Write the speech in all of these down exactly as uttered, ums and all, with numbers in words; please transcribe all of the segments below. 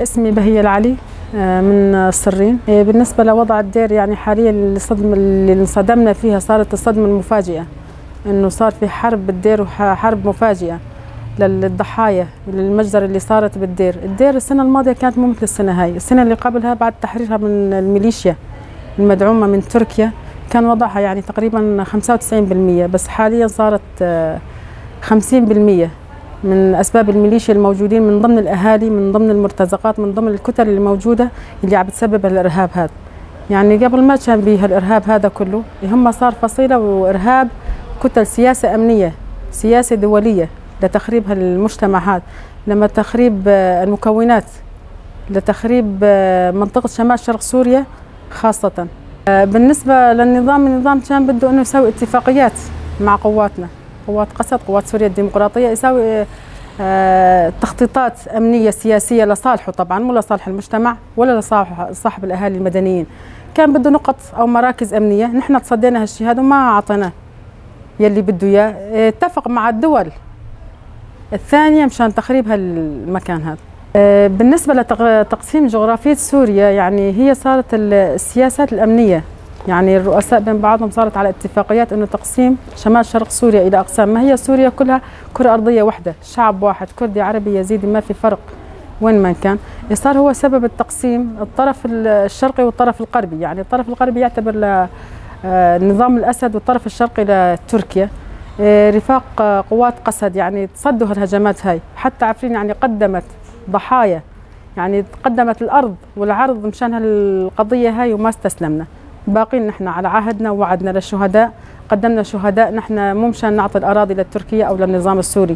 اسمي بهية العلي، آه، من صرين. آه، بالنسبة لوضع الدير، يعني، حاليًا الصدمة اللي انصدمنا فيها صارت الصدمة المفاجئة، إنه صار في حرب بالدير، وحرب مفاجئة للضحايا، للمجزرة اللي صارت بالدير. الدير السنة الماضية كانت مو مثل السنة هاي. السنة اللي قبلها، بعد تحريرها من الميليشيا المدعومة من تركيا، كان وضعها، يعني، تقريبًا خمسة وتسعين بالمية، بس حاليًا صارت، آه، خمسين بالمية من أسباب الميليشيا الموجودين من ضمن الأهالي، من ضمن المرتزقات، من ضمن الكتل الموجودة اللي عم بتسبب الإرهاب هذا. يعني، قبل ما كان بيها الإرهاب هذا كله، هم صار فصيلة وإرهاب كتل سياسة أمنية، سياسة دولية لتخريب هالمجتمعات، لما تخريب، آه، المكونات، لتخريب، آه، منطقة شمال شرق سوريا خاصة. آه، بالنسبة للنظام، النظام كان بده إنه يسوي اتفاقيات مع قواتنا، قوات قسد، قوات سوريا الديمقراطية، يسوي، آه، تخطيطات أمنية سياسية لصالحه طبعًا، مو لصالح المجتمع ولا لصالح، صاحب الأهالي المدنيين. كان بده نقط أو مراكز أمنية، نحن تصدينا هالشي هذا وما عطيناه يلي بده إياه. اتفق مع الدول الثانية مشان تخريب هالمكان هذا. آه، بالنسبة لتق-، تقسيم جغرافية سوريا، يعني، هي صارت ال-، السياسات الأمنية، يعني، الرؤساء بين بعضهم صارت على اتفاقيات إنه تقسيم شمال شرق سوريا إلى أقسام. ما هي سوريا كلها كرة أرضية وحدة، شعب واحد، كردي، عربي، يزيدي، ما في فرق وين ما كان. صار هو سبب التقسيم الطرف ال-، الشرقي والطرف الغربي، يعني، الطرف الغربي يعتبر ل-، آه، نظام الأسد، والطرف الشرقي لتركيا. آه، رفاق، آه، قوات قسد، يعني، تصدوا هالهجمات هاي. حتى عفرين، يعني، قدمت ضحايا، يعني، قدمت الأرض والعرض مشان هالقضية هاي وما استسلمنا. باقين نحن على عهدنا ووعدنا للشهداء، قدمنا شهداء. نحن مو مشان نعطي الأراضي لتركيا أو للنظام السوري.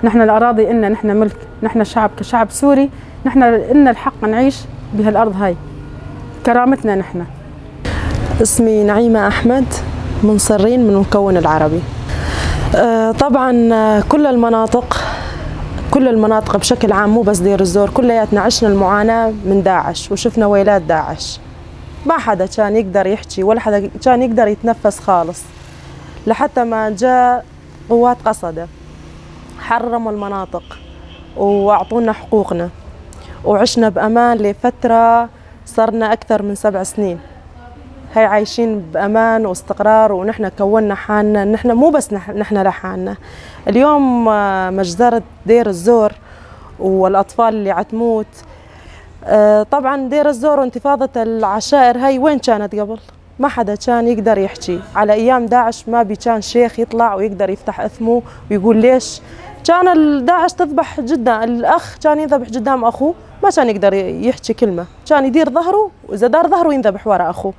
نحن الأراضي إلنا، نحن ملك، نحن شعب، كشعب سوري، نحن إلنا الحق نعيش بهالأرض هاي، كرامتنا نحن. اسمي نعيمة أحمد، من صرين، من المكون العربي. آه، طبعًا، آه، كل المناطق، كل المناطق بشكل عام، مو بس دير الزور، كلياتنا عشنا المعاناة من داعش، وشفنا ويلات داعش. ما حدا كان يقدر يحكي، ولا حدا كان يقدر يتنفس خالص، لحتى ما جاء قوات قسد، حرروا المناطق وأعطونا حقوقنا، وعشنا بأمان لفترة صرنا أكثر من سبع سنين. هاي عايشين بأمان واستقرار، ونحن كونا حالنا، نحن مو بس نح-، نحن لحالنا. اليوم، آه، مجزرة دير الزور والأطفال اللي عتموت. آه، طبعًا دير الزور وانتفاضة العشائر هاي وين كانت قبل؟ ما حدا كان يقدر يحكي. على أيام داعش ما بي كان شيخ يطلع ويقدر يفتح إثمه ويقول ليش. كان ال-، داعش تذبح جدا، الأخ كان يذبح قدام أخوه، ما كان يقدر ي-، يحكي كلمة، كان يدير ظهره، وإذا دار ظهره ينذبح ورا أخوه.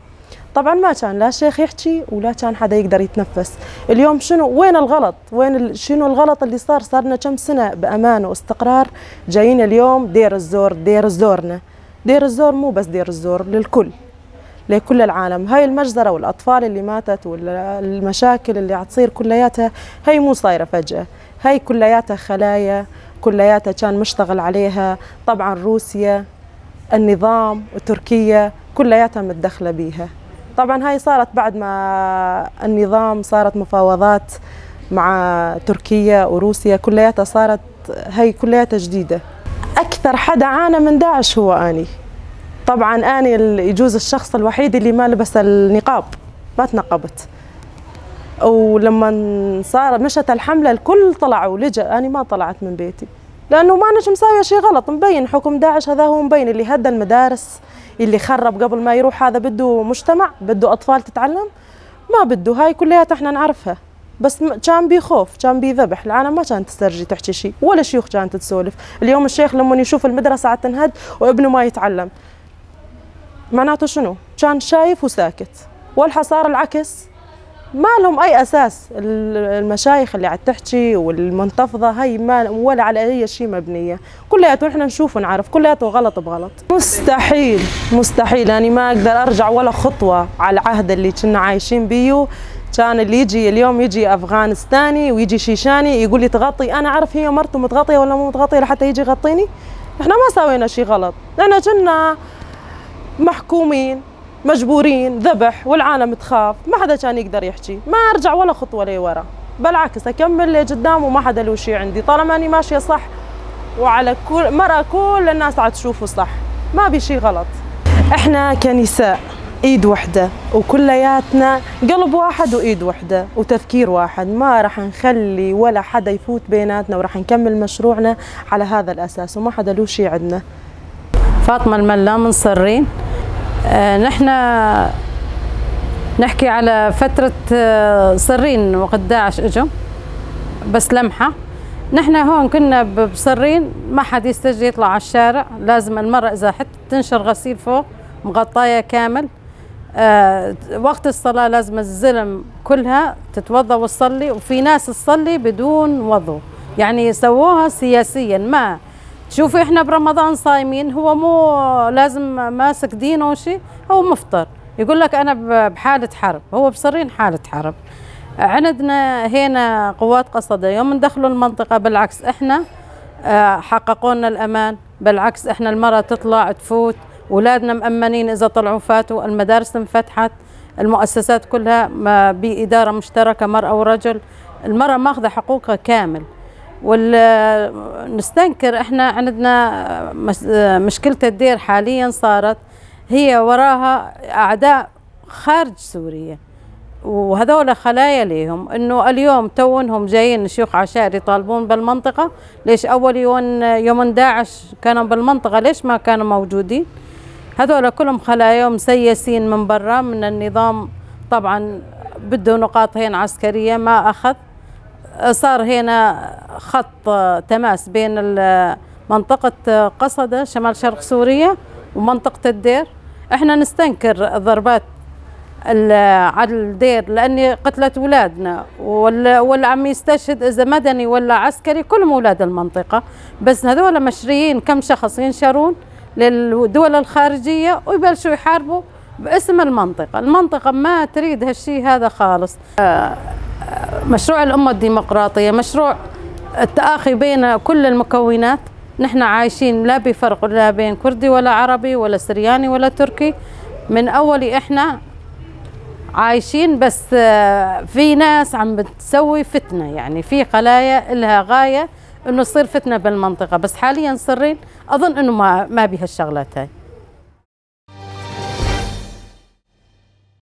طبعًا ما كان لا شيخ يحكي ولا كان حدا يقدر يتنفس. اليوم شنو، وين الغلط؟ وين ال-، شنو الغلط اللي صار؟ صارنا كم سنة بأمان واستقرار، جايين اليوم دير الزور، دير الزورنا. دير الزور مو بس دير الزور، للكل، لكل العالم. هاي المجزرة والأطفال اللي ماتت والمشاكل اللي عتصير كلياتها، هاي مو صايرة فجأة، هاي كلياتها خلايا، كلياتها كان مشتغل عليها طبعًا روسيا، النظام، وتركيا، كلياتها متدخلة بيها. طبعًا هاي صارت بعد ما النظام صارت مفاوضات مع تركيا وروسيا، كلياتها صارت، هاي كلياتها جديدة. أكثر حدا عانى من داعش هو أني. طبعًا أني ال-، يجوز الشخص الوحيد اللي ما لبس النقاب، ما تنقبت. ولما صار، مشت الحملة، الكل طلع ولجأ، أني ما طلعت من بيتي، لأنه ما نش مساوية شي غلط. مبين حكم داعش هذا، هو مبين اللي هدى المدارس، اللي خرب قبل ما يروح، هذا بده مجتمع، بده أطفال تتعلم؟ ما بده. هاي كلياتها احنا نعرفها. بس م-، كان بي خوف، كان بي ذبح، العالم ما كانت تسترجي تحكي شي، ولا شيوخ كانت تسولف. اليوم الشيخ لما يشوف المدرسة عتنهد وابنه ما يتعلم، معناته شنو؟ كان شايف وساكت. والحين صار العكس، ما لهم أي أساس. ال-، المشايخ اللي عتحكي والمنتفضة هاي ما، ولا على أي شي مبنية. كلياته نحن نشوف ونعرف، كلياته غلط بغلط. مستحيل، مستحيل. أنا ما أقدر أرجع ولا خطوة على العهد اللي كنا عايشين بيه. كان اللي يجي اليوم، يجي أفغانستاني ويجي شيشاني يقول لي: "تغطي". أنا أعرف هي مرته متغطية ولا مو متغطية لحتى يجي يغطيني؟ إحنا ما سوينا شي غلط، إحنا كنا محكومين، مجبورين، ذبح، والعالم تخاف، ما حدا كان يقدر يحكي. ما أرجع ولا خطوة لورا، بالعكس، أكمل لقدام وما حدا له شي عندي، طالما أني ماشية صح. وعلى كل مرة، كل الناس عاد تشوفه صح، ما بي شي غلط. احنا كنساء ايد وحدة، وكلياتنا قلب واحد وايد وحدة وتفكير واحد، ما راح نخلي ولا حدا يفوت بيناتنا، وراح نكمل مشروعنا على هذا الاساس، وما حدا له شي عندنا. فاطمة الملا من صرين. آه، نحنا نحكي على فترة، آه، صرين وقت داعش اجوا، بس لمحة. نحنا هون كنا ب-، بصرين ما حد يستجي يطلع على الشارع، لازم المرأة إذا حتى تنشر غسيل فوق مغطاية كامل. آه، وقت الصلاة لازم الزلم كلها تتوضا وتصلي، وفي ناس تصلي بدون وضو، يعني سووها سياسيًا. ما تشوفي، احنا برمضان صايمين، هو مو لازم ماسك دين او شي، هو مفطر، يقول لك انا ب-، بحالة حرب، هو بصرين حالة حرب. عندنا هنا قوات قصدة يوم ندخلوا المنطقة، بالعكس احنا، آه، حققوا لنا الامان. بالعكس، احنا المرأة تطلع تفوت، اولادنا مأمنين اذا طلعوا فاتوا، المدارس انفتحت، المؤسسات كلها ما بإدارة مشتركة، مرأة ورجل، المرأة ماخذة حقوقها كامل. وال-، نستنكر، احنا عندنا مس-، مشكلة الدير حاليًا صارت هي وراها أعداء خارج سوريا، وهذول خلايا ليهم، انه اليوم تو انهم جايين شيوخ عشائر يطالبون بالمنطقة. ليش اول يوم، يوم داعش كانوا بالمنطقة، ليش ما كانوا موجودين؟ هذول كلهم خلايا مسيسين من برا من النظام، طبعًا بده نقاط هين عسكرية ما اخذ. صار هنا خط تماس بين ال-، منطقة قصدة شمال شرق سوريا ومنطقة الدير. احنا نستنكر ضربات ال-، على الدير، لأني قتلت ولادنا، وال-، واللي عم يستشهد إذا مدني ولا عسكري كلهم ولاد المنطقة. بس هذول مشريين، كم شخص ينشرون للدول الخارجية ويبلشوا يحاربوا باسم المنطقة. المنطقة ما تريد هالشي هذا خالص. آه، مشروع الأمة الديمقراطية مشروع التآخي بين كل المكونات. نحن عايشين لا بفرق، لا بين كردي ولا عربي ولا سرياني ولا تركي. من أول إحنا عايشين، بس، آه، في ناس عم بتسوي فتنة، يعني في خلايا إلها غاية إنه تصير فتنة بالمنطقة، بس حاليًا سرين أظن إنه ما، ما بيها الشغلات هاي.